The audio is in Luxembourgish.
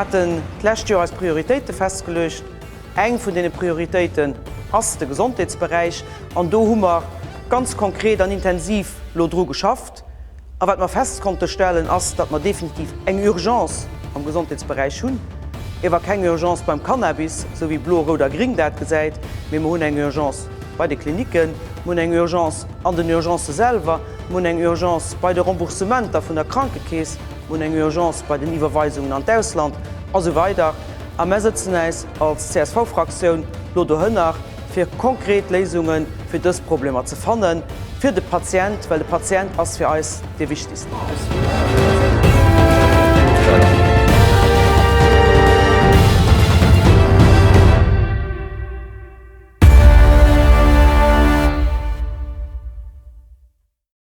haten d'lescht Joer eis Prioritéite festgeluecht. Eng vun deene Prioritéiten ass de Gesondheetsberäich an do hu mer ganz konkret an intensiv lo dru geschafft. A wat mer fest konnte stellen, ass, datt mer definitiv eng Urgence am Gesondheetsberäich hunn. Iewer keng Urgence beim Cannabis, esou wéi Blo, Rout a Gring dat gesäit, mee mer hunn eng Urgence bei de Klinicken, mer hunn eng Urgence an den Urgencë selwer, mer hunn eng Urgence bei de Remboursementer vun der Krankekeess, mer hunn eng Urgence bei den Iwwerweisungen an d'Ausland a sou weider. A mer sëtzen äis als CSV-Fraktioun lo dohënner, fir konkret Léisunge fir dës Problemer ze fannen, fir de Patient, well de Patient ass fir eis dee wichtigsten.